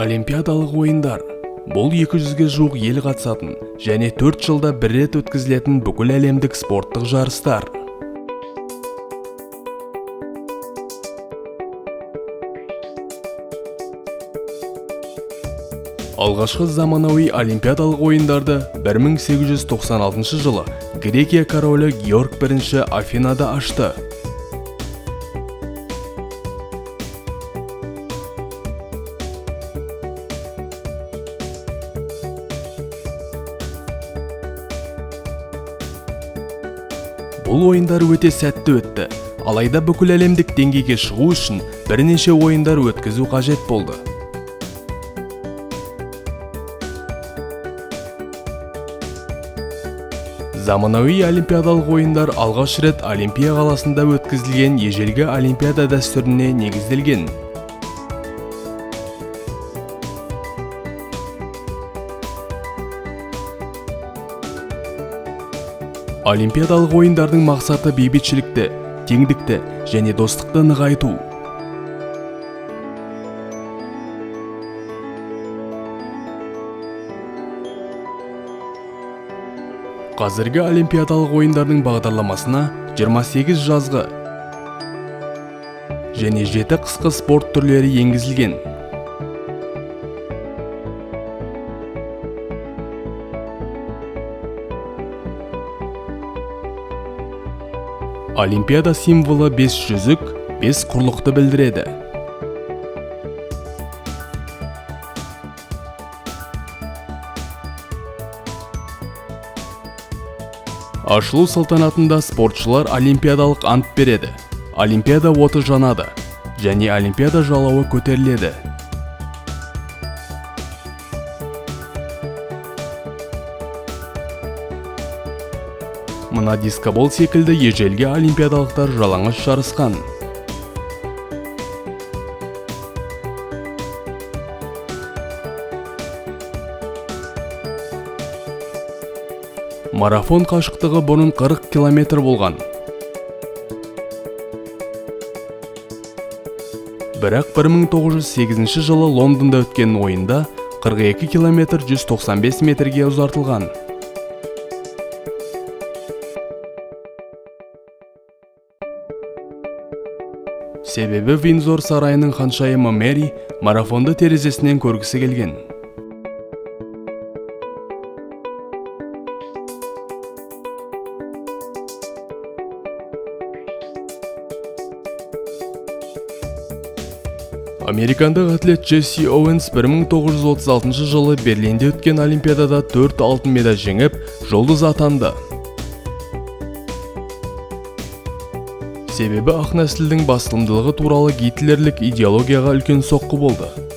Олимпиадалық ойындар. Бұл 200-ге жуық ел қатысатын және 4 жылда бір рет өткізілетін бүкіл әлемдік спорттық жарыстар. Алғашқы заманауи олимпиадалық ойындарды 1896 жылы Грекия королі Георг I Афинада ашты. Бұл ойындар өте сәтті өтті. Алайда бүкіл әлемдік деңгейге шығу үшін бірнеше ойындар өткізу қажет болды. Заманауи олимпиадалық ойындар алғаш рет Олимпия қаласында өткізілген ежелгі олимпиада дәстүріне негізделген. Олимпиадалық ойындардың мақсаты бейбітшілікті, теңдікті және достықты нығайту. Қазіргі олимпиадалық ойындардың бағдарламасына 28 жазғы және 7 қысқы спорт түрлері енгізілген. Олимпиада символы 5 жүзік, 5 құрлықты білдіреді. Ашылу салтанатында спортшылар олимпиадалық ант береді. Олимпиада оты жанады және олимпиада жалауы көтеріледі. Мына дискобол секілді ежелгі олимпиадалықтар жалаңаш жарысқан. Марафон қашықтығы бұрын 40 километр болған. Бірақ 1908 жылы Лондонда өткен ойында 42 километр 195 метрге ұзартылған. Себебі Виндзор сарайының ханшайымы Мэри марафонды терезесінен көргісі келген. Американдық атлет Джесси Оуэнс 1936 жылы Берлинде өткен Олимпиадада 4 алтын медаль жеңіп, жұлдыз атанды. Себебі ақ нәсілдің басылымдылығы туралы гитлерлік идеологияға үлкен соққы болды.